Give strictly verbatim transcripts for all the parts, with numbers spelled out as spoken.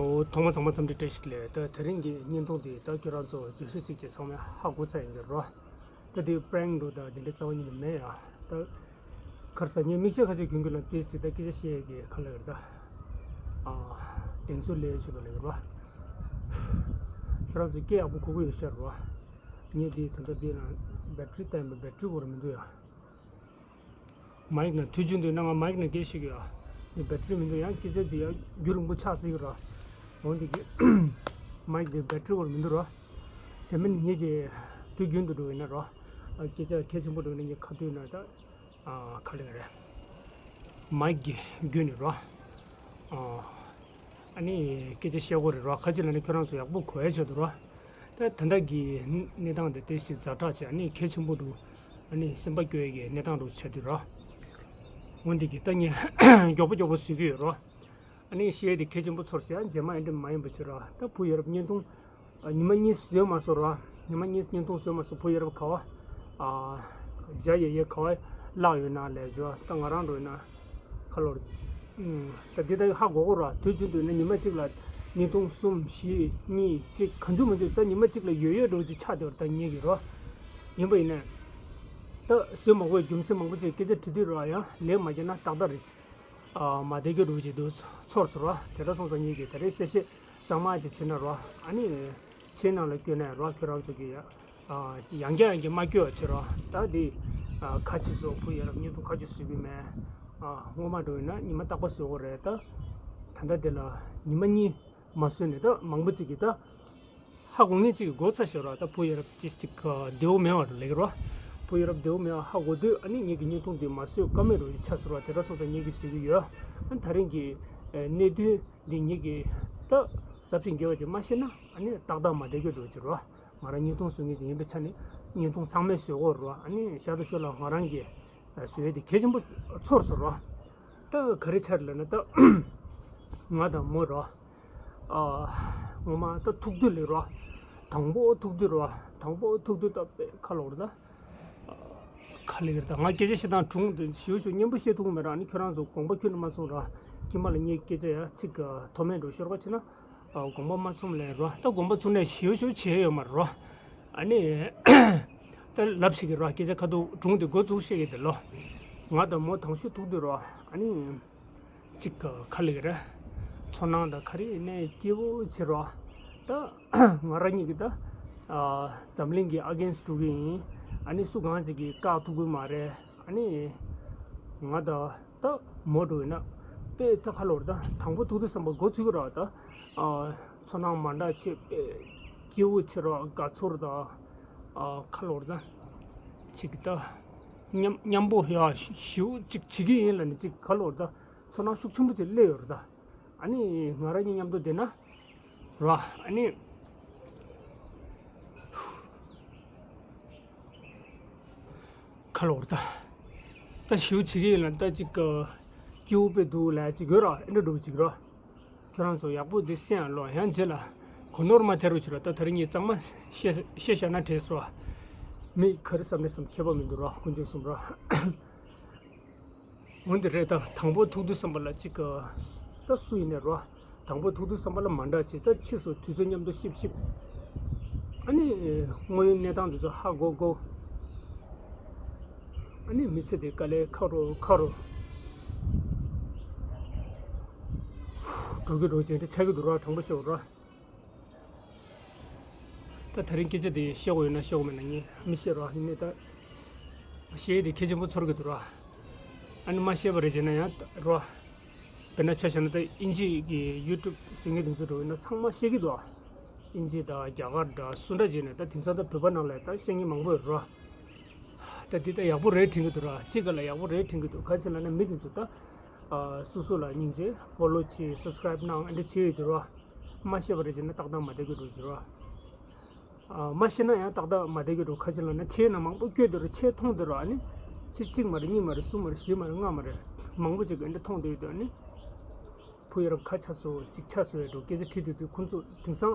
འོ། ཐོག་མ་ཚང་མ་འཚམས་འདྲི་བཀྲ་ཤིས་བདེ་ལེགས། ད་དེ་རིང་གི་བརྙན་ཐུང་འདི་ད་ཁྱོད་རང་ཚོ་བརྗོད་གཞི་གཟིགས་ཀྱི་ཚང་མས་ཧ་གོ་ཚར་ཡིན་གྱི་རོ། ད་འདི་པྲེང་འགྲོ་ད་འདི་འདྲའི་རྩ་བ་ཉིད་ནས་མེད་ཡ། ད་ཁར་ས་ངས་མིག་ཤེལ་ཁ་ཤས་གྱོན་གྱི་ལ་ཏེས་ཅི་ད་སྐད་ཆ་བཤད་ཡས་ཀྱི་ཁ་ལ་ཡོད་ད། ཨ། གདེང་ཚོད་ལས་ཆེད་དུ་ལ་ཡོད་རོ། ཁྱོད་རང་ཚོ་སྐད་ཡག་པོ་གོ་གི་ཡོད་ཤག་རོ། ངས་འདི་ད་ལྟ་འདི་ན་བེ་ཊི་རི་བསྟན་པ་བེ་ཊི་རི་བོར་མི་འདུག་ཡ། མའིག་ནང་དུས་རྒྱུན་དུ་ན་ང་མའིག་ནང་སྐད་ཤེས་ཀྱི་ཡོད། འདི་བེ་ཊི་རི་མི་འདུག་ཡང་སྐད་ཆ་འདི་ཡང་རྒྱུན་རིང་པོ་ཆགས་སྲིད་ཀྱི་རོ། འོན་ཏེ་གི་མའིག་འདི་བེ་ཊི་རི་བོར་མི་འདུག་རོ། དེ་མིན་ངེད་ཀྱི་དུས་རྒྱུན་དུ་འགྲོ་ཡིན་ན་རོ། སྐད་ཆ་གལ་ཆེན་པོ་འགྲོ་ཡིན་ན་ངས་ཁ་ཐུག་ན་ད། ཨ། ག་ལེར་རེད། མའིག་གི་བརྒྱུད་ནས་རོ། ཨ། ཨ་ནི་སྐད་ཆ་བཤད་དགོས་རེད་རོ། ཁ་ཅིག་ལ་ནི་ཁྱོད་རང་ཚོ་ཡག་པོ་གོ་ཡ་ཆེད་དུ་རོ། ད་ད་ལྟ་གི་གནས་སྟངས་དེ་ཏོག་ཙམ་ཛ་དྲག་ཆེ། ཨ་ནི་གལ་ཆེན་པོ་འདུག་ཨ་ནི་སེམས་པ་སྐྱོ་ཡ་གི་གནས་སྟངས་འདུག་ཆེ་དུས་རོ། འོན་ཏེ་གི་ད་ངས་མགྱོགས་པོ་མགྱོགས་པོ་བཟོས་ཀྱི་ཡོད་རོ། ཨ་ནི་བཤད་དེ་གལ་ཆེན་པོ་ཚོར་ཟེར་ཡང་རྗེས་མ་ཨེ་འདྲ་མ་ཡིན་པ་བྱེད་རོགས། ད་བུ་ཡ་རབས་བརྙན་ཐུང་ཉི་མ་གཉིས་བཟོས་མ་སོང་རོགས། ཉི་མ་གཉིས་བརྙན་ཐུང་བཟོས་མ་སོང་། བུ་ཡ་རབས་ག་བ་ཨ་རྒྱ་ཡེ་ཡེ་ག་བ་བརླག་ཡོད་ན་ལས་བྱོས། ད་ང་རང་འགྲོ་ཡིན་ན་ཁ་ལོར། ད་འདི་ད་ཧ་གོ་གོ་རོགས། དུས་རྒྱུན་དུ་ཡིན་ན་ཉི་མ་གཅིག་ལ་བརྙན་ཐུང་གསུམ་བཞི་གཉིས་གཅིག་གང་བྱུང་མང་བྱུང་ད་ཉི་མ་གཅིག་ལ་ཡོད་ཡོད་འགྲོ་གཅིག་ཆགས་བསྡད་པ་ད་ངེད་ཀྱི་རོགས། ཡིན་པ་ཡིན་ན་ད་བཟོས་མ་དགོས་རྒྱུ་མཚན་མང་པོ་ཅིག་སྐད་ཆ་དྲི་དུས་རོགས་ཡང་ལན་མ་བརྒྱབ་ན་ཏག་ཏག་རེད། ཨ། མ་བསྡད་རྒྱུ་འདྲ་བོ་ཅིག་འདུག་ཚོར་སོང་ར། དེ་འདྲ་སོང་ཙང་ངེད་ཀྱིས་དེ་རིང་གསལ་བཤད་གཙང་མ་ཅིག་བྱེད་ན་ར། ཨ་ནི་ཆེད་ནང་ལ་བསྐྱོན་ནས་ར། ཁྱོད་རང་ཚོ་གིས་ཨ་ཡང་བསྐྱར་ཡང་བསྐྱར་མ་བསྐྱོན་པ་བྱེད་ར། ད་འདི་ཨ་ཁ་ཅིག་བཟོ། བུ་ཡ་རབས་བརྙན་ཐུང་ཁ་ཅིག་བཟོ་གི་མེད། ཨ། སྔོན་མ་འདྲ་བོ་ཡིན་ན་ཉི་མ་རྟག་པར་བཟོ་དགོས་རེད། ད་ད་ལྟ་འདི་ལ་ཉི་མ་གཉིས་མ་བཟོས་ནས་ད་མང་པོ་ཅིག་གིས་ད། ཧ་གོ་མཁན་གཅིག་གིས་གོ་ཚར་ཤག་ར། ད་བུ་ཡ་རབས་ཅིག་ཅིག་བདེ་བོ་མེད་པ་རེད་ལབ་ཀྱི་ར། བུ་ཡ་རབས་བདེ་བོ་མེད་པ་ཧ་གོ་དུས་ཨ་ནི་ངེད་ཀྱི་བརྙན་ཐུང་འདི་མ་བཟོས་ཀ་མེད་འདྲ་བོ་ཅིག་ཆགས་སོང་ར། དེ་འདྲ་སོང་ཙང་ངེད་ཀྱིས་བཟོ་གི་ཡོད། ཨ་ནི་ད་རིང་གི་ཨ་གནད་དོན་འདི་ངེད་ཀྱིས་ད་ཟབ་ཅིང་རྒྱས་པ་ཅིག་མ་བཤད་ན་ཨ་ནི་ཏག་ཏག་མ་བསྡད་རྒྱུ་འདྲ་བོ་ཅིག་ར། ང་རང་བརྙན་ཐུང་བཟོ་མཁན་ཅིག་ཡིན་པའི་ཆ་ནས་བརྙན་ཐུང་ཚང་མས་བཟོ་དགོས་ར། ཨ་ནི་ཤ་སྟག་ཤོད་ལ་ང་རང་གིས་བཟོ་ཡས་དེ་གལ་ཆེན་པོ་ཚོར་སོང་ར། ད་ག་རེ་ཆགས་ལབ་ན་ད་ང་དང་མོ་ར། ཨ། ངོ་མ་ད་ཐུག་དུས་ལ་ར། དང་པོ་ཐུག་དུས་ར། དང་པོ་ཐུག་དུས་ད་དཔེ་ཁ་ལོག་རེད་ད། ཨ། ཁ་ལོག་རེད་ད། ང་སྐད་ཆ་བཤད་སྟངས་གྲུང་དེ་ཞིའུ་ཞིའུ་སྙན་པོ་བཤད་ཐུབ་ཀྱི་མེད་ར། ཨ་ནི་ཁྱོད་རང་ཚོ་དགོངས་པ་ཁྱོན་ནས་མ་ཚོམས་ར། ཁྱིམ་པ་ལ་ངས་སྐད་ཆ་ཡ་ཚིག་མཐོ་དམན་འདྲ་བོ་ཤོར་བ་བྱས་ན། ཨ། དགོངས་པ་མ་ཚོམས་ལབ་ར། ད་དགོངས་པ་ཚོམས་ནས་ཞིའུ་ཞིའུ་བྱས་ཡོད་མ་རེད་ར། ཨ་ནི་ད་ལབ་ཞིག་གི་ར། སྐད་ཆ་ཁ་ཐུག་གྲུང་དེ་འགོ་བཙུགས་བཤད་ཀྱི་དེ་ལོ། ང་དང་མོ་དང་ཤོས་ཐུག་དུས་ར། ཨ་ནི། ཅིག་ག་ལེར་རེད། ཚོར་སྣང་དང་ག་རེ་ནས་སྐྱིད་པོ་བྱེད་རོགས། ད་ང་རང་ཉིད་ཀྱིས་ད་ཨ་འཛམ་གླིང་གི་ཨ་གེན་སི་འགྲོ་གི་ཡིན། ཨ་ནི་སུ་གང་ཅིག་གིས་བཀག་ཐུབ་ཀྱི་མ་རེད། ཨ་ནི་ང་ད་ད་མོ་འགྲོ་ཡིན་ན་དཔེ་ད་ཁ་ལོར་ད་དང་པོ་ཐུག་དུས་བསམ་པ་འགོ་ཚུགས་ཀྱི་རོགས། ད་ཨ་ཚོར་སྣང་མ་འདྲ་བྱེད། དཔེ་སྐྱིད་པོ་བྱེད་རོགས། དགའ་ཚོར་ད་ཨ་ཁ་ལོར་ད་ཅིག་ད་མཉམ་མཉམ་པོ་ཡ་ཞིའུ་ཅིག་བྱེད་ཀྱི་ཡིན་ལབ་ནས་ཅིག་ག་ལོར་ད། ཚོར་སྣང་ཤུགས་ཆེན་པོ་ཅིག་སླེབས་ཡོད་རེད་ད། ཨ་ནི་ང་རང་གཉིས་མཉམ་དུ་བསྡད་ན་ར། ཨ་ནི་ཁ་ལོར་ད། ད་ཞུ་བྱེད་ཀྱི་ཡིན་ལ་ད་ཅིག་སྐྱིད་པོ་དཔེ་འདུག་ལབ་ཅིག་ཡོད་ར། ཨེ་འདྲ་འདྲ་བོ་ཅིག་ར། ཁྱོད་རང་ཚོ་ཡག་པོ་འདི་གསན་ཨ་ལོ། ཡང་རྗེས་ལ་གོ་ནོར་མ་ཐེབས་རོགས་བྱེད་ར། ད་དེ་རིང་ངས་གཙང་མ་བཤད་བཤད་བཞག་ན་དྲན་སོང་། མི་ག་རེ་བསམ་ནས་བསམ་ཁྱད་པར་མི་འདུག་ར། དཀོན་མཆོག་གསུམ་ར། འོན་ཏེ་རེད་ད། དང་པོ་ཐུག་དུས་བསམ་པ་ལ་ཅིག་ག་ད་སུ་ཡིན་ནའི་རོ། དང་པོ་ཐུག་དུས་བསམ་པ་ལ་མ་འདྲ་ཅིག་ད་ཕྱིས་སུ་དུས་ཚོད་མཉམ་དུ་ཤིབ་ཤིབ། ཨ་ནི་དངོས་ཡོད་གནས་སྟངས་དེ་ཚོ་ཧ་གོ་གོ། ཨ་ནི་མི་ཚེ་དེ་དཀའ་ལས་ཁག་རུ་ཁག་རུ་འགྲོ་གི་འགྲོ་ཅན་དེ་ཆགས་ཀྱི་འདུག་ར། དྲང་པོ་བཤད་ར། ད་དེ་རིང་སྐད་ཆ་དེ་བཤད་དགོས་ཡོད་ན་བཤད་དགོས་མེད་ན་ངས་མི་ཤེས་ར། ཡིན་ནའི་ད་བཤད་ཡས་དེ་གལ་ཆེན་པོ་ཚོར་གི་འདུག་ར། ཨ་ནི་མ་བཤད་པ་རེད་བྱས་ན་ཡང་ར། དཔེར་ན་ཆ་བཞག་ན་ད་དབྱིན་ཇི་གི་ཡུ་ཊུབ་བཟོ་མཁན་དེ་ཚོ་འགྲོ་ཡིན་ན་ཚང་མ་བཤད་ཀྱི་འདུག་ཨ། དབྱིན་ཇི་དང་རྒྱ་གར་འདྲ་སུ་འདྲ་བྱས་ནས་ད་དེང་སང་ད་བོད་པ་ནང་ལ་ད་བཤད་མཁན་མང་པོ་ཡོད་ར། ད་འདི་ད་ཡག་པོ་རེད་དྲན་གྱི་འདུག་ར། གཅིག་ག་ལ་ཡག་པོ་རེད་དྲན་གྱི་འདུག་ག་ཅི་ལབ་ན་མི་དེ་ཚོ་ད་ཨ་སོ་སོ་ལ་སྙིང་རྗེ། ཕོ་ལོ་བྱེད། སབ་སི་ཀ་རེབ་གནང་། ཨ་འདྲ་བྱེད་ཡོད་འདུག་ར། མ་བཤད་པ་རེད་བྱས་ན་ཏག་ཏག་མ་བསྡད་ཀྱི་འདུག་ཟེར་བ། ཨ་མ་བཤད་ན་ཡང་ཏག་ཏག་མ་བསྡད་ཀྱི་འདུག་ག་ཅི་ལབ་ན་ཆེ་ན་མང་པོ་བསྐྱོད་འདུག་ར། ཆེ་མཐོང་འདུག་ར། ཨ་ནི་ཆེ་གཅིག་མ་རེད། གཉིས་མ་རེད། གསུམ་མ་རེད། བཞི་མ་རེད། ལྔ་མ་རེད། མང་པོ་ཅིག་གིས་འདི་མཐོང་བསྡད་ཡོད་འདུག་ཨ་ནི་བུ་ཡ་རབས་ཁ་ཆག་སོང་། གཅིག་ཆག་སོང་ཡོད་འགྲོ། སྐད་ཆ་དྲིས་དུས་དུས་ཁོང་ཚོ་དེང་སང་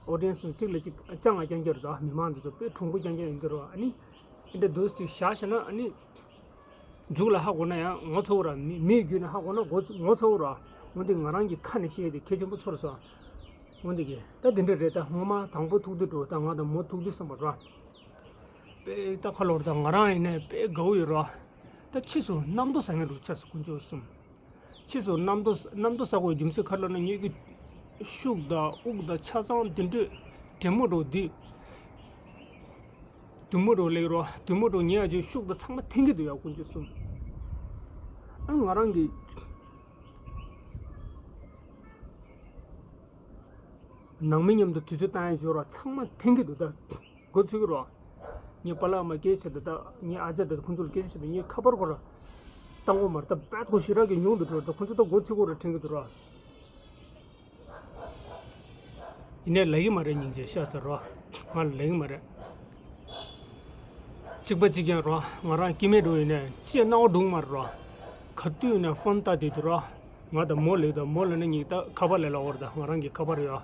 ཨོ་ཌི་ཡན་སི་གཅིག་ལ་གཅིག་ཅང་ང་རྐྱང་རྐྱང་རེད་ད། མི་མང་འདི་ཚོ་དཔེ་གྲུང་པོ་རྐྱང་རྐྱང་ཡིན་འདུག་ར། ཨ་ནི་འདི་འདུག་ཅིག་བཞག་བཞག་ན་ཨ་ནི། མཇུག་ལ་ཧ་གོ་ན་ཡང་ངོ་ཚ་བོ་ར། མི་མིའི་བརྒྱུད་ནས་ཧ་གོ་ན་ངོ་ཚ་ངོ་ཚ་བོ་ར། འོན་ཏེ་ང་རང་གི་ཁ་ནས་བཤད་དེ་གལ་ཆེན་པོ་ཚོར་སོང་། འོན་ཏེ་གི་ད་འདི་འདྲ་རེད། ད་སྔོན་མ་དང་པོ་ཐུག་དུས་འགྲོ། ད་ང་དང་མོ་ཐུག་དུས་བསམ་པ་ར། དཔེ་ད་ཁ་ལོར་ད་ང་རང་ཡིན་ནས་དཔེ་དགའ་བོ་ཡོད་ར། ད་ཕྱིས་སུ་གནམ་རྡོ་ཟ་མཁན་འདྲ་ཆགས་སོང་དཀོན་མཆོག་གསུམ། ཕྱིས་སུ་གནམ་རྡོ་གནམ་རྡོ་ཟ་དགོས་རྒྱུ་མཚན་ག་རེ་ལབ་ན། ངེད་ཀྱི་ཤུགས་དང་དབུགས་དང་ཆ་ཚང་དེ་འདྲས་དྲེད་མོ་འདྲ་འདི། དུད་མོ་འདྲ་ལེགས་རོ། དུད་མོ་འདྲ་ཉལ་ཡ་ཅིག་ཤུགས་དང་ཚང་མ་འཐེན་གྱི་འདུག་ཡ་དཀོན་མཆོག་གསུམ། ཨ་ང་རང་གི་ནང་མི་མཉམ་དུ་དུས་ཚོད་བཏང་ཡ་ཅིག་ཡོད་ར། ཚང་མ་འཐེན་གྱི་འདུག་ད། འགོ་ཚུགས་ཀྱི་རོ། ངའི་པཱ་ལགས་མ་སྐད་ཆ་འདི་དག་ངའི་ཨ་ཅག་འདི་ཁོང་ཚོ་ལ་སྐད་ཆ་བཤད་དུས་ངའི་ཁ་པར་ཁོ་ར་བཏང་གོ་མ་རེད། ད་རྦད་ཁོ་ཞེ་དྲག་གི་ཉུང་དུ་འགྲོ་རེད། ད་ཁོང་ཚོ་ད་འགོ་ཚུགས་ཀྱི་རེད་དྲན་གྱི་འདུག་ར། ཡིན་ནའི་ལབ་ཀྱི་མ་རེད། སྙིང་རྗེ་ཤ་ཚ་རོ། ང་ལ་ལབ་ཀྱི་མ་རེད། གཅིག་པ་གཅིག་རྐྱང་རོ། ང་རང་སྐྱེ་དམན་འདྲ་ཡིན་ནའི་ཅི་ཡང་སྣང་བ་འགྲོ་གི་མ་རེད་རོ། ག་དུས་ཡིན་ནའི་ཕོན་བལྟ་བསྡད་དུས་རོ། ང་དང་མོ་ལབ་དང་མོ་ལབ་ན་ཉིད་ད་ཁ་པར་ལབ་ལབ་ཀྱི་རེད། ད་ང་རང་གི་ཁ་པར་ཡོད།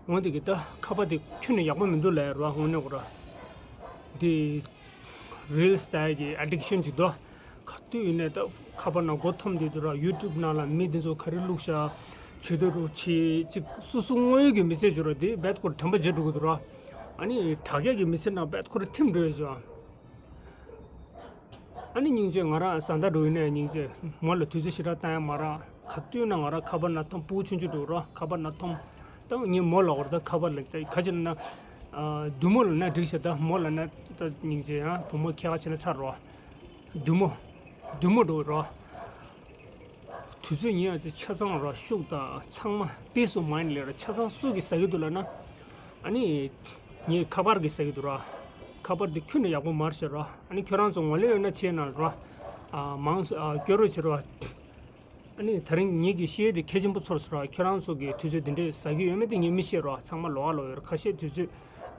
འོན་ཏེ་གི་ད་ཁ་པར་དེ་ཁྱོན་ནས་ཡག་པོ་མི་འདུག་ལབ་རོ། དངོས་གནས་ཁོ་ར་དེ་རིལ་སི་ལྟ་ཡ་གི་ཨ་ཌིག་ཤན་ཅིག་འདུག་ག་དུས་ཡིན་ནའི་ད་ཁ་པར་ནང་མགོ་འཐོམས་བསྡད་དུས་ར། ཡུ་ཊུབ་ནང་ལ་མི་དེ་ཚོ་ག་རེ་བླུགས་ཤག་ཇུས་འདུག་རོ། ཆེ་ཅིག་སོ་སོ་དངོས་ཡོད་ཀྱི་མི་ཚེ་ཅིག་ར། དེ་རྦད་ཁོ་ར་དྲན་པ་བརྗེད་འགྲོ་གི་འདུག་ར། ཨ་ནི་དྲ་རྒྱ་གི་མི་ཚེ་ནང་རྦད་ཁོ་ར་འཐིམ་འགྲོ་ཡ་ཅིག་ཨ་ནི་སྙིང་རྗེ་ང་རང་བཟའ་ཟླ་འདྲ་ཡིན་ནའི་སྙིང་རྗེ་མོ་ལ་དུས་ཚོད་ཞེ་དྲག་བཏང་ཡ་མ་རག་ག་དུས་ན་ང་རང་ཁ་པར་ནང་འཐོམས། སྤུ་གུ་ཆུང་ཆུང་འདྲ་རོ། ཁ་པར་ནང་འཐོམས། ད་ངས་མོ་ལབ་ཀྱི་རེད། ད་ཁ་པར་ལ་ད་ག་ཅི་ལབ་ན། ཨ། བདུད་མོ་ལབ་ན་འགྲིག་ཤག་ད་མོ་ལབ་ན་ད་སྙིང་རྗེ་ཡང་བུ་མོ་ཁྱད་པར་ཆེ་ན་ཚར་རོ། བདུད་མོ། བདུད་མོ་འདྲ་རོ། དུས་ཚོད་ཉིན་ཡང་ཅིག་ཆ་ཚང་རོ། ཤུགས་དང་ཚང་མ་པི་སི་ཨོཕ་མའིན་ཌི་ལབ་ར། ཆ་ཚང་སུ་གིས་ཟ་གི་འདུག་ལབ་ན། ཨ་ནི་ངའི་ཁ་པར་གྱིས་ཟ་གི་འདུག་ར། ཁ་པར་འདི་ཁྱོན་ནས་ཡག་པོ་མ་རེད་ཟེར་ར། ཨ་ནི་ཁྱོད་རང་ཚོ་ངོས་ལེན་ཡོད་ན་བྱས་གནང་ར། ཨ། མང་ཚོ། ཨ། སྐྱོན་རོགས་བྱེད་ར། ཨ་ནི་དེ་རིང་ངེད་ཀྱིས་བཤད་ཡས་དེ་གལ་ཆེན་པོ་ཚོར་སོང་ར། ཁྱོད་རང་ཚོ་གིས་དུས་ཚོད་འདི་འདྲས་ཟ་གི་ཡོད་མེད་དེ་ངས་མི་ཤེས་ར། ཚང་མ་ལོགས་ཀ་ལོགས་ཡོད་ར། ཁ་ཤས་དུས་ཚོད་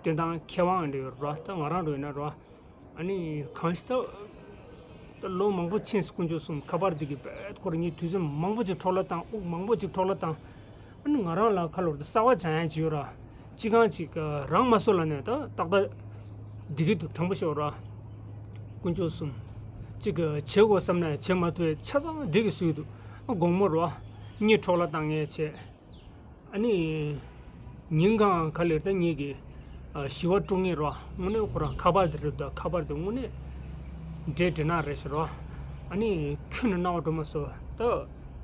སྟོན་སྟངས་ཁྱད་པར་འདྲ་ཡོད་ར། ད་ང་རང་འདྲ་ཡིན་ན་ར། ཨ་ནི་གང་ཞིག་ད། ད་ལོ་མང་པོ་ཕྱིན་སོང་དཀོན་མཆོག་གསུམ། ཁ་པར་འདི་གིས་རྦད་ཁོ་ར་ངས་དུས་ཚོད་མང་པོ་ཅིག་འཕྲོ་བརླག་བཏང་། དབུགས་མང་པོ་ཅིག་འཕྲོ་བརླག་བཏང་། ཨ་ནི་ང་རང་ལ་ཁ་ལོར་ད་གསར་པ་སྦྱང་ཡ་ཅིག་ཡོད་ར། ཅི་གང་ཅིག་རང་མ་བཟོ་ལབ་ནས་ད་ཏག་ཏག་བསྡད་ཀྱི་འདུག་དྲང་པོ་ཤོད་ར། དཀོན་མཆོག་གསུམ། ཅིག་བྱེད་དགོས་བསམ་ནས་བྱེད་མ་ཐུབ་ཡ་ཆ་ཚང་བསྡད་ཀྱི་བཟོས་འདུག་ཨ། དགོང་མོ་ར་གཉིད་འཕྲོ་བརླག་བཏང་ངེས་བྱས། ཨ་ནི། ཉིན་གང་ག་ལེར་ད་ངེད་ཀྱི། ཨ། ཞི་བ་དཀྲུག་མཁན་ར། དངོས་གནས་ཁོ་རང་ཁ་པར་དེ་རེད། ད་ཁ་པར་དེ་དངོས་གནས་འདྲེ་འདྲེ་ནག་རེད་ཟེར་ར། ཨ་ནི་ཁྱོན་ནས་སྣང་བ་འགྲོ་མ་སོང་། ད་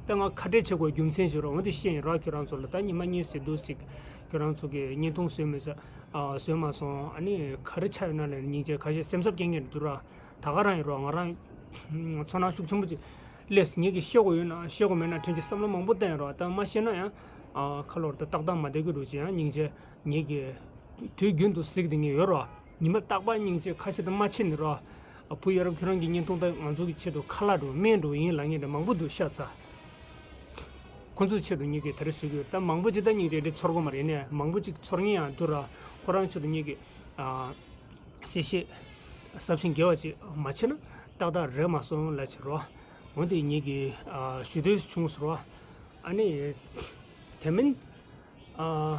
ད་ང་ཁ་བྲལ་བྱེད་དགོས་རྒྱུ་མཚན་ཞིག་ར། འོན་ཏེ་བཤད་ཡིན་ར། ཁྱོད་རང་ཚོ་ལ་ད་ཉི་མ་གཉིས་ཙམ་འདུག་ཅིག་ཁྱོད་རང་ཚོ་གིས་བརྙན་ཐུང་བཟོས་མེད་ས། ཨ། བཟོས་མ་སོང་། ཨ་ནི་ག་རེ་ཆགས་ཡོད་ན་ལབ་ནས་སྙིང་རྗེ། ཁ་ཤས་སེམས་འཚབ་སྐྱེ་མཁན་འདུག་ར། ད་ག་རང་ཡིན་ར། ང་རང་ཚོར་སྣང་ཤུགས་ཆེན་པོ་ཅིག་སླེབས་སོང་། ངེད་ཀྱིས་བཤད་དགོས་ཡོད་ན་བཤད་དགོས་མེད་ན་དྲན་གྱི་བསམ་བློ་མང་པོ་བཏང་ཡོད་ར། ད་མ་བཤད་ན་ཡང་། ཨ། ཁ་ལོར་ད་ཏག་ཏག་མ་བསྡད་ཀྱི་འདུག་ཅིག་ཡང་སྙིང་རྗེ། ངེད་ཀྱིས་དུས་རྒྱུན་དུ་གཟིགས་བསྡད་མཁན་ཡོད་ར། ཉི་མ་རྟག་པར་སྙིང་རྗེ། ཁ་ཤས་ད་མ་བྱེད་ནི་ར། ཨ། བུ་ཡ་རབས་ཁྱོད་རང་གི་བརྙན་ཐུང་ད་ང་ཚོ་གི་ཆེད་དུ་ཁ་ལག་འདྲ་སྨན་འདྲ་ཡིན་ལབ་མཁན་འདྲ་མང་པོ་འདུག་ཤ་ཚ། ཁོ་ཚོའི་ཆེད་དུ་ངེད་ཀྱིས་ད་རེས་བཟོས་ཀྱི་ཡོད། ད་མང་པོ་ཅིག་ད་སྙིང་རྗེ་འདི་ཚོར་གྱི་མ་རེད། ཡིན་ནའི་མང་པོ་ཅིག་ཚོར་མཁན་ཡང་འདུག་ར། ཁོ་རང་ཆེད་དུ་ངེད་ཀྱིས། ཨ། གསལ་བཤད་ཟབ་ཅིང་རྒྱས་པ་ཅིག་མ་བྱས་ན་ཏག་ཏག་རེད་མ་སོང་ལབ་བྱས་རོ། འོན་ཏེ་ངེད་ཀྱིས། ཨ། ཞུ་འདོད་བྱུང་སོང་རོ། ཨ་ནི། དེ་མིན། ཨ།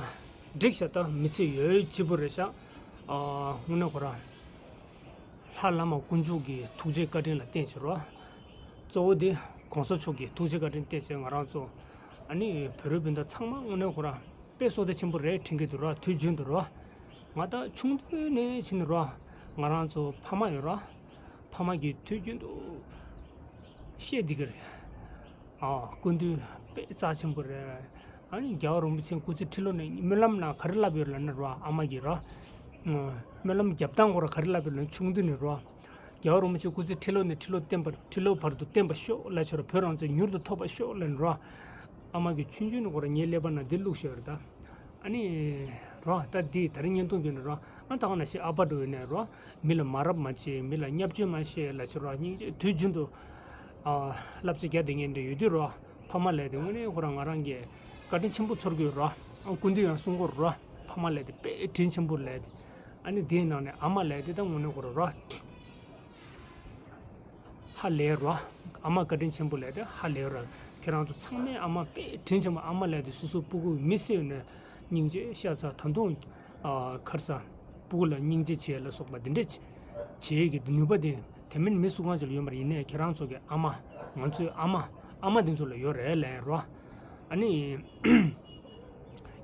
འགྲིག་ཤག་ད་མི་ཚེ་ཡོད་གཅིག་པུ་རེད་ཤག་ཨ། དངོས་གནས་ཁོ་རང་ལྷ་བླ་མ་དཀོན་མཆོག་གི་ཐུགས་རྗེ་བཀའ་དྲིན་ལ་བརྟེན་བྱས་རོ། གཙོ་བོ་དེ་གོང་ས་མཆོག་གི་ཐུགས་རྗེ་བཀའ་དྲིན་བརྟེན་བྱས་ང་རང་ཚོ། ཨ་ནི་བོད་རིགས་སྤུན་ཟླ་ཚང་མ་དངོས་གནས་ཁོ་རང་དཔེ་བསོད་བདེ་ཆེན་པོ་རེད་དྲན་གྱི་འདུག་ར། དུས་རྒྱུན་དུ་རོ། ང་ད་ཆུང་དུས་ནས་ཕྱིན་རོ། ང་རང་ཚོ་ཕ་མ་ཡོད་རོ། ཕ་མ་གིས་དུས་རྒྱུན་དུ་བཤད་བསྡད་ཀྱི་རེད། ཨ། སྐུ་མདུན་དཔེ་རྩ་ཆེན་པོ་རེད། ཨ་ནི་རྒྱལ་བ་རིན་པོ་ཆེ་སྐུ་ཚེ་ཁྲི་ལོ་ནས་སྨོན་ལམ་ནང་ག་རེ་བསླབས་ཡོད་ལབ་ན་རོ། ཨ་མ་གིས་རོ། སྨོན་ལམ་རྒྱབ་སྟངས་སྐོར་ག་རེ་བསླབས་ཡོད་ལབ་ན། ཆུང་དུས་ནས་རོ། རྒྱལ་བ་རིན་པོ་ཆེ་སྐུ་ཚེ་ཁྲི་ལོ་ནས་ཁྲི་ལོ་བརྟན་པར། ཁྲི་ལོ་བར་དུ་བརྟན་པར་ཤོག་ལབ་བྱས་རོ། བོད་རང་བཙན་མྱུར་དུ་ཐོབ་པར་ཤོག་ལབ་ནས་རོ། ཨ་མ་གིས་ཆུང་ཆུང་ནས་ཁོ་རང་ངའི་ཀླད་པ་ནང་འདི་བླུགས་བཞག་ཡོད་རེད་ད། ཨ་ནི་རོ། ད་འདི་ད་རིང་བརྙན་ཐུང་བརྒྱུད་ནས་རོ། ཨ། ད་ག་ནང་བཞིན་ཨ་ཕ་འདྲ་བོ་ཡིན་ནའི་རོ། མི་ལ་མ་རབས་མ་བྱེད། མི་ལ་བརྙས་བཅོས་མ་བྱེད་ལབ་བྱས་རོ། སྙིང་རྗེ། དུས་རྒྱུན་དུ། ཨ། བསླབ་བྱ་རྒྱག་བསྡད་མཁན་འདྲ་ཡོད་དུས་རོ། ཕ་མ་ལབ་དེ་དངོས་གནས་ཁོ་རང་ང་རང་གིས་བཀའ་དྲིན་ཆེན་པོ་ཚོར་གྱི་ཡོད་རོ། ཨ། སྐུ་མདུན་ཡང་གསུང་གི་ཡོད་རོ། ཕ་མ་ལབ་དེ་དཔེ་དྲིན་ཆེན་པོ་ལབ་དེ། ཨ་ནི་དེའི་ནང་ནས་ཨ་མ་ལབ་དེ་ད་དངོས་གནས་ཁོ་རང་རོ། ཧ་ལས་རོ། ཨ་མ་བཀའ་དྲིན་ཆེན་པོ་ལབ་དེ་ཧ་ལས་རོ། ཁྱེད་རང་ཚོ་ཚང་མས་ཨ་མ་དཔེ་དྲིན་ཆེན་པོ། ཨ་མ་ལབ་དེ་སོ་སོ་སྤུ་གུ་མི་སེར་ནས་སྙིང་རྗེ་ཤ་ཚ། ད་དུང་། ཨ། ག་རེ་ཟ། སྤུ་གུ་ལ་སྙིང་རྗེ་བྱེད་ལ་སོགས་པ་འདི་འདྲ་བྱེད་ཀྱི་ནུས་པ་དེ་ དེ་མིན་མི་སུ་གང་ཅིག་ལ་ཡོད་མ་རེད། ཡིན་ནའི་ཁྱེད་རང་ཚོ་གི་ཨ་མ། ང་ཚོའི་ཨ་མ། ཨ་མ་དེ་ཚོ་ལ་ཡོད་རེད་ལབ་རོ། ཨ་ནི།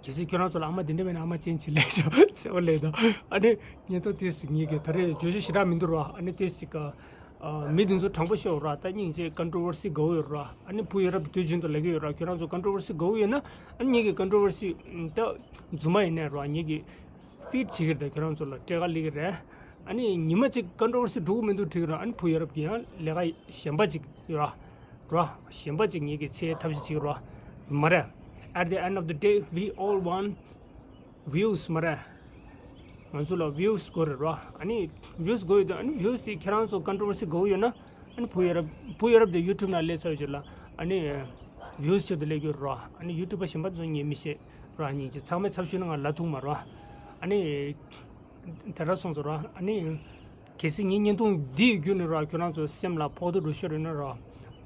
གལ་སྲིད་ཁྱོད་རང་ཚོ་ལ་ཨ་མ་དེ་འདྲ་མེད་ན་ཨ་མ་ཅན་ཅིག་ལས་ཤོག་ཚེ་བ་ལས་དང་། ཨ་ནི་ཉན་ཐོས་ཏོག་ཙམ་ངེད་ཀྱི་ད་རེས་བརྗོད་གཞི་ཞེ་དྲག་མི་འདུག་རོ། ཨ་ནི་ཏོག་ཙམ་ག་ཨ། མི་དེ་ཚོ་དྲང་པོ་ཤོད་རོ། ད་སྙིང་རྗེ་ཀོན་ཊོ་ཝར་སི་དགའ་བོ་ཡོད་རོ། ཨ་ནི་བུ་ཡ་རབས་དུས་རྒྱུན་དུ་ལབ་ཀྱི་ཡོད་རོ། ཁྱོད་རང་ཚོ་ཀོན་ཊོ་ཝར་སི་དགའ་བོ་ཡོད་ན། ཨ་ནི་ངེད་ཀྱི་ཀོན་ཊོ་ཝར་སི་ད་རྫུན་མ་ཡིན་ནའི་རོ། ངེད་ཀྱི་ཕིཌ་བྱེད་ཀྱི་རེད། ད་ཁྱོད་རང་ཚོ་ལ་སྤྲད་ཁ་སླེབས་ཀྱི་རེད། ཨ་ནི་ཉི་མ་གཅིག་ཀོན་ཊོ་ཝར་སི་འགྲོ་གི་མི་འདུག་དྲན་གྱི་རོ། ཨ་ནི་བུ་ཡ་རབས་ཀྱི་ཡང་ལས་ཀ་གཞན་པ་ཅིག་ཡོད་རོ། རོ། གཞན་པ་ཅིག་ངེད་ཀྱི་འཚོལ་ཐབས་ཤེས་བྱེད་ཀྱི་རོ། མ་རེད། At the end of the day, we all want views མ་རེད། ང་ཚོ་ལ་ཝིའུ་སི་དགོས་རེད་རོ། ཨ་ནི་ཝིའུ་སི་དགོས་ཡོད་དུས། ཨ་ནི་ཝིའུ་སི་དེ་ཁྱེད་རང་ཚོ་ཀོན་ཊོ་ཝར་སི་དགའ་བོ་ཡོད་ན། ཨ་ནི་བུ་ཡ་རབས། བུ་ཡ་རབས་དེ་ཡུ་ཊུབ་ནང་སླེབས་ཚར་བའི་རྗེས་ལ། ཨ་ནི་ཝིའུ་སི་ཆེད་དུ་སླེབས་ཀྱི་ཡོད་རོ། ཨ་ནི་ཡུ་ཊུབ་པ་གཞན་པ་ཚོ་ངས་མི་ཤེས་རོ། སྙིང་རྗེ། ཚང་མས་ཚབ་ཞུས་ན་ང་ལབ་ཐུབ་མ་རོ། ཨ་ནི་དེ་འདྲ་སོང་ཙང་རོ། ཨ་ནི་གལ་སྲིད་ངའི་བརྙན་ཐུང་འདི་བརྒྱུད་ནས་རོ། ཁྱོད་རང་ཚོ་སེམས་ལ་ཕོག་ཐུག་འགྲོ་ཤོར་ཡོད་ན་རོ།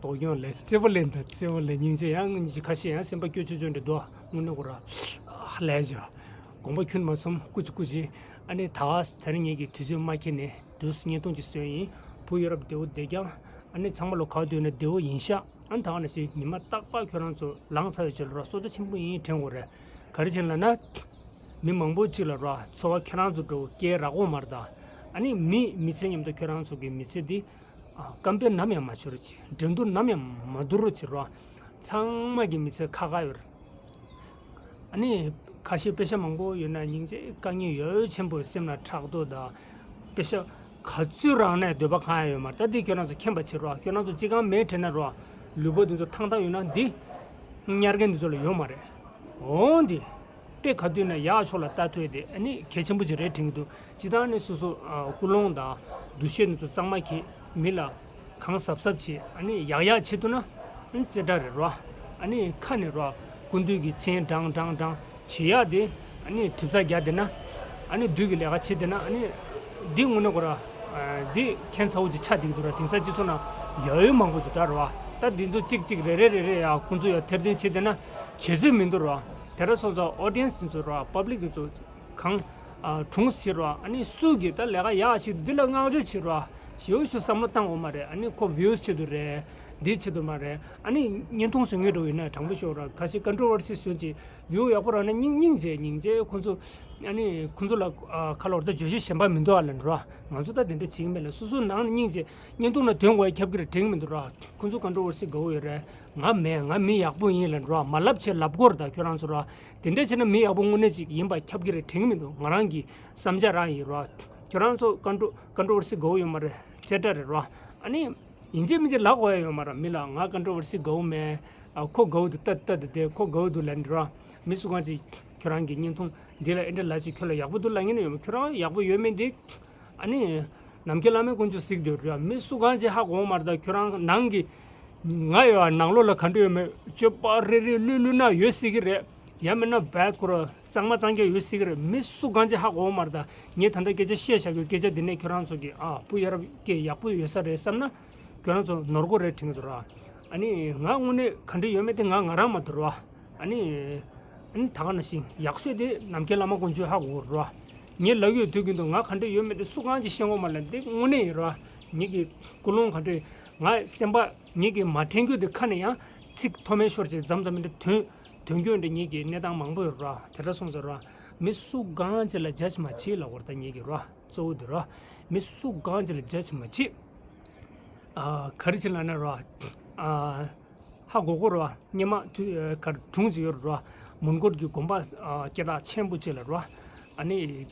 དོ་སྣང་ལས། བརྩེ་པོ་ལེན་དང་། བརྩེ་པོ་ལེན། སྙིང་རྗེ། ཡང་ཁ་ཤས་ཡང་སེམས་པ་སྐྱོ་ཆུང་ཆུང་འདྲ་འདུག་དངོས་གནས་ཁོ་ར་ལས་བྱ། དགོངས་པ་ཁྱོན་མ་ཚོམ། སྐུ་མཁྱེན། སྐུ་མཁྱེན། ཨ་ནི་ད་ག་ད་རིང་ངེད་ཀྱིས་དུས་ཚོད་མ་འཁྱེར་ནས་དུས་སུ་བརྙན་ཐུང་ཅིག་བཟོས་ཡིན། བུ་ཡ་རབས་བདེ་པོ་བསྡད་ཀྱང་། ཨ་ནི་ཚང་མ་ལོ་ག་བ་འདུག་ན་བདེ་པོ་ཡིན་ཤག་ཨ་ནི་ད་ག་ནང་བཞིན་ཉི་མ་རྟག་པར་ཁྱོད་རང་ཚོ་ལངས་ཚར་བའི་རྗེས་ལ་རོ། བསོད་བདེ་ཆེན་པོ་ཡིན་དྲན་དགོས་རེད། ག་རེ་བྱས་ལབ་ན། མི་མང་པོ་ཅིག་ལ་རོ། འཚོ་བ་ཁྱེད་རང་ཚོ་འདྲ་བོ་སྐྱེལ་རག་གོ་མ་རེད་ད། ཨ་ནི་མི་མི་ཚེ་མཉམ་དུ་ཁྱོད་རང་ཚོ་གི་མི་ཚེ་འདི། ཨ། སྐམ་པས་ནམ་ཡང་མ་བྱེད་རོགས་བྱེད། འགྲན་བསྡུར་ནམ་ཡང་མ་བསྡུར་རོགས་བྱེད་རོ། ཚང་མ་གི་མི་ཚེ་ཁ་ཁ་ཡོད་རེད། ཨ་ནི་ཁ་ཤས་པེ་ཤ་མང་པོ་ཡོད་ན་སྙིང་རྗེ། དཀའ་ངལ་ཡོད་ཆེན་པོ། སེམས་ལ་ཕྲག་དོག་དང་། པེ་ཤ་ག་ཚོད་རག་ནའི་འདོད་པ་ཁེངས་ཡ་ཡོད་མ་རེད། ད་འདི་ཁྱོད་རང་ཚོ་མཁྱེན་པ་བྱེད་རོགས། ཁྱོད་རང་ཚོ་ཅི་གང་མེད་དྲན་ན་རོགས། ལུས་པོ་འདི་ཚོ་ཐང་ཐང་ཡོད་ན་འདི་ཉར་མཁན་འདི་ཚོ་ལ་ཡོད་མ་རེད། འོང་འདི། དཔེ་ག་དུས་ན་ཡག་ཕྱོགས་ལ་ལྟ་ཐུབ་དེ་ཨ་ནི་གལ་ཆེན་པོ་ཅིག་རེད་དྲན་གྱི་འདུག་སྤྱིར་བཏང་ནི་སོ་སོ། ཨ། ཀུན་སློང་དང་འདུ་ཤེས་འདི་ཚོ་གཙང་མ་གྱིས། མི་ལ་གང་གཟབ་གཟབ་བྱེད། ཨ་ནི་ཡག་ཡག་བྱེད་ཐུབ་ན་ཨ་ནི་རྩེ་གྲ་རེད་རོ། ཨ་ནི་ཁ་ནས་རོ། སྐུ་མདུན་གྱི་མཚན་བགྲང་བགྲང་བགྲང་བྱེད་ཡག་དེ། ཨ་ནི་གྲིབ་ཚ་རྒྱག་བསྡད་ན། ཨ་ནི་བདུད་ཀྱི་ལས་ཀ་བྱེད་བསྡད་ན། ཨ་ནི་འདི་དངོས་གནས་ཁོ་ར། ཨ། འདི་ཁྱད་མཚར་པོ་ཅིག་ཆགས་བསྡད་ཀྱི་འདུག་ར། དེང་སང་སྤྱི་ཚོགས་ནང་ཡ་ཡོད་མང་པོ་འདུག་ད་རོ། ད་འདི་ཚོ་གཅིག་གཅིག་རེ་རེ་རེ་རེ་ཡ་ཁོང་ཚོ་ཡ་ཐེར་འདོན་བྱེད་བསྡད་ན་བྱེད་ཚོད་མི་འདུག་རོ། དེ་འདྲ་སོང་ཙང་ཨོ་ཌི་ཡན་སི་འདི་ཚོ་རོ། པབ་ལིག་འདི་ཚོ་གང་། ཨ། གྲོངས་ཟེར་རོ། ཨ་ནི་སུ་གིས་ད་ལས་ཀ་ཡག་བྱེད་འདི་ལ་བསྔགས་བརྗོད་བྱེད་རོ། ཞེ་པོ་ཞིག་བསམ་བློ་བཏང་དགོས་མ་རེད། ཨ་ནི་ཁོ་ཝིའུ་སི་ཆེད་དུ་རེད། འདི་ཆེད་དུ་མ་རེད། ཨ་ནི་བརྙན་ཐུང་བཟོ་མཁན་འདྲ་བོ་ཡིན་ན་དྲང་པོ་ཤོད་རོགས། ཁ་ཤས་ཀོན་ཊོ་ཝར་སི་བཟོས་ཅིག་ཝིའུ་ཡག་པོ་རག་ན་སྙིང་སྙིང་རྗེ། སྙིང་རྗེ། ཁོ་ཚོ་ཨ་ནི་ཁོ་ཚོ་ལ། ཨ། ཁ་ལོར་ད་བརྗོད་གཞི་གཞན་པ་མི་འདུག་ཨ་ལབ་རོགས། ང་ཚོ་ད་དེ་འདྲ་བྱེད་ཀྱི་མེད་ལ། སོ་སོའི་ནང་ནས་སྙིང་རྗེ། བརྙན་ཐུང་ནང་དོན་གོ་ཡ་ཁྱབ་ཀྱི་རེད་དྲན་གྱི་མི་འདུག་རོགས། ཁོ་ཚོ་ཀོན་ཊོ་ཝར་སི་དགའ་བོ་ཡོད་རེད། ང་མེད། ང་མི་ཡག་པོ་ཡིན་ལབ་རོགས། མ་ལབ་བྱས་ལབ་དགོས་རེད། ད་ཁྱོད་རང་ཚོ་རོགས། དེ་འདྲ་བྱས་ན་མི་ཡག་པོ་དངོས་གནས་ཅིག་ཡིན་པ་ཁྱབ་ཀྱི་རེད་དྲན་གྱི་མི་འདུག་ང་རང་གི་བསམ་འཆར་རང་ཡིན་རོགས། ཁྱོད་རང་ཚོ་ཀོན་ཊོ་ཀོན་ཊོ་ཝར་སི་དགའ་བོ་ཡོད་མ་རེད། རྩེ་གྲ་རེད་རོགས། ཨ་ནི། ཡིན་གཅིག་མིན་གཅིག་ལབ་དགོས་ཡ་ཡོད་མ་རེད། མི་ལ་ང་ཀོན་ཊོ་ཝར་སི་དགའ་བོ་མེད། ཨ། ཁོ་དགའ་བོ་འདུག་ལྟ་ལྟ་དེ་དེ་ཁོ་དགའ་བོ་འདུག་ལབ་འདི་རོ། མི་སུ་གང་ཅིག་ཁྱོད་རང་གི་བརྙན་ཐུང་འདི་ལ་ཨེ་འདྲ་ལབ་ཅིག་ཁྱོད་ལ་ཡག་པོ་འདུག་ལབ་མཁན་ཡོད་མ། ཁྱོད་རང་ཡག་པོ་ཡོད་མེད་འདི། ཨ་ནི། ནམ་མཁའི་བླ་མས་ཀུན་སྤྱོད་གཟིགས་འདོད་རེད། མི་སུ་གང་ཅིག་ཧ་གོ་མ་རེད། ད་ཁྱོད་རང་ནང་གི། ང་ཡོད་ཨ། ནང་ལོགས་ལ་ག་འདྲ་ཡོད་མེད་སྤྱོད་པ་རེ་རེ་ལྷོད་ལྷོད་ན་ཡོད་སྲིད་ཀྱི་རེད། ཡང་མིན་ན་བད་ཁོ་ར་གཙང་མ་གཙང་རྐྱང་ཡོད་སྲིད་ཀྱི་རེད། མི་སུ་གང་ཅིག་ཧ་གོ་མ་རེད། ད་ངས་ད་ལྟ་སྐད་ཆ་བཤད་བཞག་རྒྱུ་སྐད་ཆ་འདི་ནས་ཁྱོད་རང་ཚོ་གི། ཨ། བུ་ཡ་རབས་སྐད་ཡག་པོ་ཡོད་ས་རེད་བསམ་ན། ཁྱོད་རང་ཚོ་ནོར་གོ་རེད་དྲན་གྱི་འདུག་ར། ཨ་ནི་ང་དངོས་གནས་ག་འདྲ་ཡོད་མེད་དེ་ང་ང་རང་མ་འདུག་ར། ཨ་ནི། ཨ་ནི་ད་ག་ནང་བཞིན་ཡག་ཤོས་དེ་ནམ་མཁའི་བླ་མ་ཀུན་སྤྱོད་ཧ་གོ་ར། ངས་ལབ་ཡོད་དུས་ཀྱི་འདུག་ང་ག་འདྲ་ཡོད་མེད་དེ་སུ་གང་ཅིག་ཤེས་གོ་མ་ལ། འདི་དངོས་གནས་ཡིན་ར། ངེད་ཀྱི་ཀུན་སློང་ག་འདྲ། ང་སེམས་པ་ངེད་ཀྱི་མ་དྲན་རྒྱུ་དེ་ཁ་ནས་ཡང་ཚིག་མཐོ་དམན་ཤོར་ཅིག་མཚམས་མཚམས་མི་འདྲ་དོན་དོན་སྐྱོན་འདྲ་ངེད་ཀྱི་གནས་སྟངས་མང་པོ་ཡོད་ར། དེ་འདྲ་སོང་ཙང་ར། མི་སུ་གང་ཅིག་ལ་ཇཇ་མ་བྱེད་ལབ་དགོས་ར། ད་ངེད་ཀྱི་ར། གཙོ་བོ་འདི་ར། མི་སུ་གང་ཅིག་ལ་ཇཇ་མ་བྱེད། ཨ། ག་རེ་བྱེད་ལབ་ན་ར། ཨ། ཧ་གོ་གོ་ར། སྔོན་མ་དུས་གར་སྒྲུང་ཅིག་ཡོད་ར། མོན་གྷོ་གི་དགོན་པ། ཨ། སྐད་གྲགས་ཆེན་པོ་ཅིག་ལ་ར། ཨ་ནི།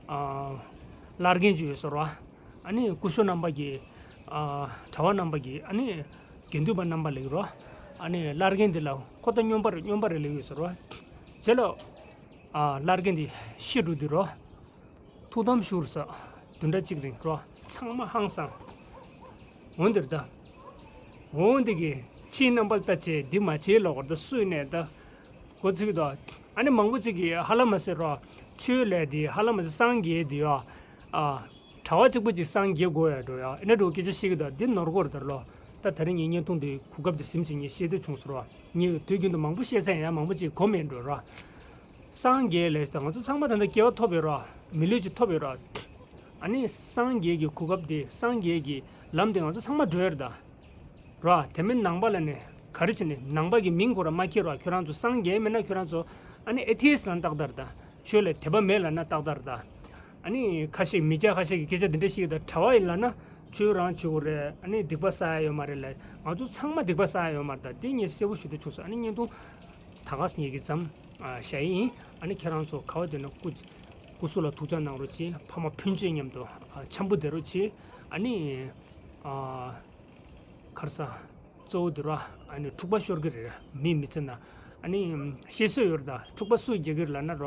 ཨ། བླ་རྒན་ཅིག་ཡོད་ས་ར། ཨ་ནི་སྐུ་ཞབས་རྣམ་པ་གི། ཨ། གྲྭ་པ་རྣམ་པ་གི། ཨ་ནི་དགེ་འདུན་པ་རྣམ་པ་ལ་ར། ཨ་ནི་བླ་རྒན་འདི་ལ་ཁོ་ད་སྨྱོན་པ་རེད། སྨྱོན་པ་རེད་ལབ་ཡོད་ས་ར། རྗེས་ལ། ཨ། བླ་རྒན་འདི་ཤི་འགྲོ་དུས་ར། ཐུགས་དམ་བཞུགས་ས། བདུན་ཕྲག་གཅིག་རིང་རོ། ཚང་མ་ཧང་སང་། འོན་ཏེ་ད། འོན་ཏེ་གི་ཁྱེད་རྣམ་པ་ལ་ལྟ་བྱས་འདི་མ་བྱེད་ལབ་དགོས་རེད། ད་སུས་ནས་ད། གོ་ཚིག་ད། ཨ་ནི་མང་པོ་ཅིག་གིས་ཧ་ལམ་མ་ཟེར་རོ། ཆོས་ལས་འདི་ཧ་ལམ་མ་ཟེར། སངས་རྒྱས་འདི་ཡ། ཨ། གྲྭ་པ་གཅིག་པོ་ཅིག་སངས་རྒྱས་དགོས་ཡ་འགྲོ་ཡ། ཨ་ནི་འགྲོ་སྐད་ཆ་བཤད་གི་ད། འདི་ནོར་གོ་རེད་ད་ལོ། ད་དེ་རིང་ངས་བརྙན་ཐུང་འདི་གོ་སྐབས་འདི་ཟིན་ཅིག་ངས་བཤད་འདོད་བྱུང་སོང་རོ། ངས་དུས་རྒྱུན་དུ་མང་པོ་བཤད་ཚར་ཡ། མང་པོ་ཅིག་གོ་མེད་འགྲོ་རོ། སངས་རྒྱས་ལས་ད་ང་ཚོ་ཚང་མ་ད་ལྟ་སྐྱེ་བ་ཐོབ་ཡོད་ར། མི་ལུས་ཅིག་ཐོབ་ཡོད་ར། ཨ་ནི་སངས་རྒྱས་ཀྱི་གོ་སྐབས་དེ། སངས་རྒྱས་ཀྱི་ལམ་དེ་ང་ཚོ་ཚང་མ་བགྲོད་ཡོད་རེད་ད། ར། དེ་མིན་ནང་པ་ལ་ནི་ག་རེ་བྱས་ནས་ནང་པ་གི་མིང་ཁོ་རང་མ་འཁྱེར་བ། ཁྱོད་རང་ཚོ་སངས་རྒྱས་མིན་ན་ཁྱོད་རང་ཚོ་ཨ་ནི་ཨེ་ཐི་ཨིསྟ་ལབ་ན་ཏག་ཏག་རེད་ད། ཆོས་ལ་དད་པ་མེད་ལབ་ན་ཏག་ཏག་རེད་ད། ཨ་ནི་ཁ་ཤས་མི་སྐྱ་ཁ་ཤས་ཀྱིས་སྐད་ཆ་འདི་འདྲ་བཤད་ཀྱི་ད། གྲྭ་པ་ཡིན་ལབ་ན་ཆོས་རང་བྱེད་དགོས་རེད། ཨ་ནི་སྡིག་པ་བསག་ཡ་ཡོད་མ་རེད་ལབ། ང་ཚོ་ཚང་མ་སྡིག་པ་བསག་ཡ་ཡོད་མ་རེད་ད། དེ་ངས་གསལ་པོ་ཞུ་འདོད་བྱུང་སོང་། ཨ་ནི་བརྙན་ཐུང་ད་ག་ངེད་ཀྱིས་མཚམས་བཞག་ཡིན། ཨ་ནི་ཁྱེད་རང་ཚོ་ག་བ་འདོད་ན་སྐུ་སྐུ་གཟུགས་ལ་ཐུགས་ཅག་གནང་རོགས་གྱིས། ཕ་མ་ཕུན་ཚོགས་མཉམ་དུ་འཆམ་པོ་བསྡད་རོགས་གྱིས། ཨ་ནི་ཨ། ག་རེ་ཟ། གཙོ་བོ་དེ་ར། ཨ་ནི་འཁྲུག་པ་ཤོར་གི་རེད། མི་མི་ཚེ་ན། ཨ་ནི་བཤད་སྲོལ་ཡོད་རེད་ད། འཁྲུག་པ་སུས་རྒྱག་གི་རེད་ལབ་ན་ར།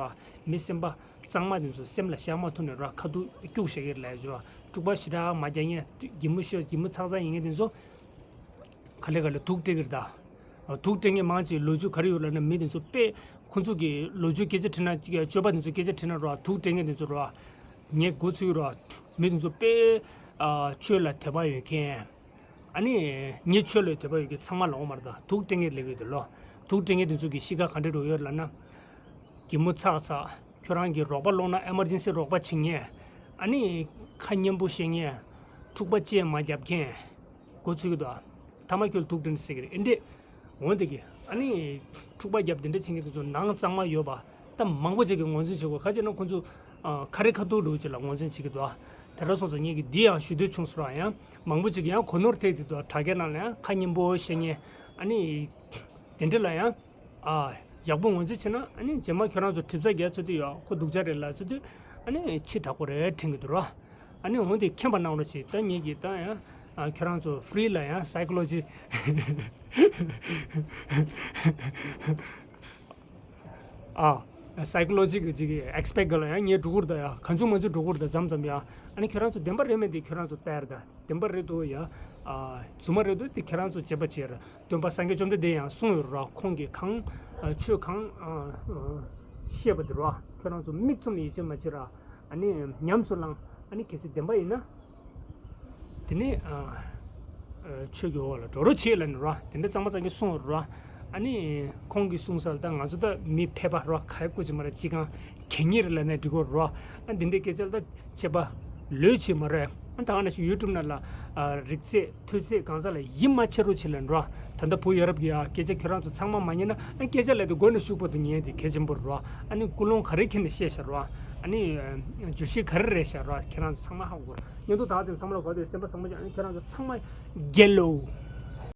མི་སེམས་པ་གཙང་མ་དེ་ཚོ་སེམས་ལ་བཞག་མ་ཐུབ་ནས་ར། ཁ་ཐུག་སྐྱུག་བཞག་གི་རེད་ལབ་ཡ་ཞུ་བ། འཁྲུག་པ་ཞེ་དྲག་མ་རྒྱག་མཁན། གད་མོ་ཤོར། གད་མོ་ཚག་ཚག་ཡིན་མཁན་དེ་ཚོ་ག་ལེ་ག་ལེ་དུག་སྤྲད་གི་རེད་ད། དུག་སྤྲད་མཁན་མང་ཆེ་ལོ་རྒྱུས་ག་རེ་ཡོད་ལབ་ན། མི་དེ་ཚོ་དཔེ་ཁོ་ཚོ་གི་ལོ་རྒྱུས་སྐད་ཆ་དྲིས་ན། ཅིག་སྤྱོད་པ་དེ་ཚོ་སྐད་ཆ་དྲིས་ན་ར། དུག་སྤྲད་མཁན་དེ་ཚོ་ར། ངས་མགོ་ཚོས་ར། མི་དེ་ཚོ་དཔེ་ཨ་ཆོས་ལ་དད་པ་ཡོད་མཁན། ཨ་ནི་ངས་ཆོས་ལ་དད་པ་ཡོད་མཁན་ཚང་མ་ལབ་ཡོད་མ་རེད་ད། དུག་སྤྲད་མཁན་ལབ་ཀྱི་འདུག་ལོ། དུག་སྤྲད་མཁན་དེ་ཚོ་གི་གཤིས་ཀ་ག་འདྲ་འདྲ་ཡོད་ལབ་ན། གད་མོ་ཚག་ཚག་ཁྱོད་རང་གི་རོགས་པ་སློང་ན་ཨེ་མར་ཇེན་སི་རོགས་པ་བྱེད་མཁན། ཨ་ནི་ཁ་སྙན་པོ་བཤད་མཁན། འཁྲུག་པ་ཅིག་མ་རྒྱབ་མཁན། མགོ་ཚོས་ཀྱི་འདུག་ཨ། ཐ་མ་ཁྱོད་ལ་དུག་སྤྲད་ནས་ཟེར་གི་རེད། ཨེ་འདྲས། འོན་ཏེ་གི་ཨ་ནི་འཁྲུག་པ་རྒྱབ་དེ་འདྲ་བྱེད་མཁན་དེ་ཚོ་ནང་གཙང་མ་ཡོད་པ་ད་མང་པོ་ཅིག་གིས་ངོས་འཛིན་བྱེད་དགོས། ག་ཅི་ན་ཁོ་ཚོ་ཨ་ཁ་རི་ཁ་ཐུག་འདྲ་བོ་ཅིག་ལ་ངོས་འཛིན་བྱེད་ཀྱི་འདུག་ཨ། དེ་འདྲ་སོང་ཙང་ངས་གི་འདི་ཡང་ཞུ་འདོད་བྱུང་སོང་ར། ཡང་མང་པོ་ཅིག་གིས་ཡང་གོ་ནོར་ཐེབས་ཀྱི་འདུག་ཨ། དྲ་རྒྱ་ནང་ལ་ཡང་ཁ་སྙན་པོ་བཤད་མཁན། ཨ་ནི་དེ་འདྲ་ལ་ཡང་ཨ་ཡག་པོ་ངོས་འཛིན་བྱས་ན། ཨ་ནི་རྗེས་མ་ཁྱོད་རང་ཚོ་གྲིབ་ཚ་རྒྱག་ཚོད་དུས་ཡང་ཁོ་སྡུག་ཅག་རེད་ལབ་ཚོད་དུས། ཨ་ནི་ཕྱི་དྲག་པོ་རེད་དྲན་གྱི་འདུག་ར། ཨ་ནི་འོན་ཏེ་མཁྱེན་པ་གནང་རོགས་བྱེད། ད་ངེད་ཀྱིས་ད་ཡང་ཨ་ཁྱོད་རང་ཚོ་ཧྥི་རི་ལ་ཡང་སའི་ཀོ་ལོ་ཇི། ཨ། སའི་ཀོ་ལོ་ཇི་གི་ཅིག་ཨེག་སི་པར་ཊི་ག་ལ་ཡང་ངས་འགྲོ་གི་རེད་ད། ཡ་གང་བྱུང་མང་བྱུང་འགྲོ་གི་རེད་ད། མཚམས་མཚམས་ཡ། ཨ་ནི་ཁྱོད་རང་ཚོ་བདེན་པ་རེད་མེད་དེ་ཁྱོད་རང་ཚོ་ལྟ་ཡ་རེད་ད། བདེན་པ་རེད་འདུག་ཡ། ཨ། རྫུན་མ་རེད་འདུག་དེ་ཁྱེད་རང་ཚོ་དཔྱད་པ་བྱེད་ར། སྟོན་པ་སངས་རྒྱས་བཅོམ་ལྡན་འདས་ཡང་གསུངས་ཡོད་ར། ཁོང་གིས་གང་ཨ་ཆོས་གང་ཨ་བཤད་པ་དེ་ར། ཁྱོད་རང་ཚོ་མིག་བཙུམ་ནས་ཡིད་ཆེས་མ་བྱེད་ར། ཨ་ནི་ཉམས་སུ་བླང་། ཨ་ནི་གལ་སྲིད་བདེན་པ་ཡིན་ན། དེ་ནས་ཨ་ཨ་ཆོས་ཀྱི་འོག་ལ་འགྲོ་རོགས་བྱེད་ལབ་ནས་ར། དེ་འདྲ་གཙང་མ་གཙང་རྐྱང་གསུངས་ཡོད་ར། ཨ་ནི་ཁོང་གིས་གསུངས་ས་ལ་ད་ང་ཚོ་ད་མི་ཕལ་པ་ར། ག་ཡེ་སྐུ་ཅི་མ་ར་ཅི་གང་གད་སྙིགས་རེད་ལབ་ནས་འགྲིག་གོ་ར། ཨ་འདི་འདྲའི་སྐད་ཆ་ལ་ད་དཔྱད་པ་ལོས་བྱེད་མ་རེད། ཨ་ད་ག་ནང་བཞིན་ཡུ་ཊུབ་ནང་ལ་ཨ་རིག་རྩལ་ཐོས་རྩལ་གང་ཟག་ལ་ཡིད་མ་ཆེས་རོགས་བྱེད་ལབ་ནས་ར། ད་ལྟ་བོད་ཡ་རབས་ཀྱི་ཨ་སྐད་ཆ་ཁྱོད་རང་ཚོ་ཚང་མ་མ་ཉན་ན། ཨ་སྐད་ཆ་ལབ་དུས་མགོ་ནས་གཞུག་བར་དུ་ཉན་དེ་གལ་ཆེན་པོ་རེད་ར། ཨ་ནི་ཀུན་སློང་ག་རེ་འཁྱེར་ནས་བཤད་བཞག་ར། ཨ་ནི་བརྗོད་གཞི་ག་རེ་རེད་བཞག་ར། ཁྱེད་རང་ཚོ་ཚང་མ་ཧ་གོ་ར། བརྙན་ཐུང་ད་ག་ཙམ་ཚང་མ་ལ་གོ་དེ་སེམས་པ་བཟང་པོ་བྱས། ཨ་ནི་ཁྱེད་རང་ཚོ་ཚང་མ་རྒྱལ་ལོ།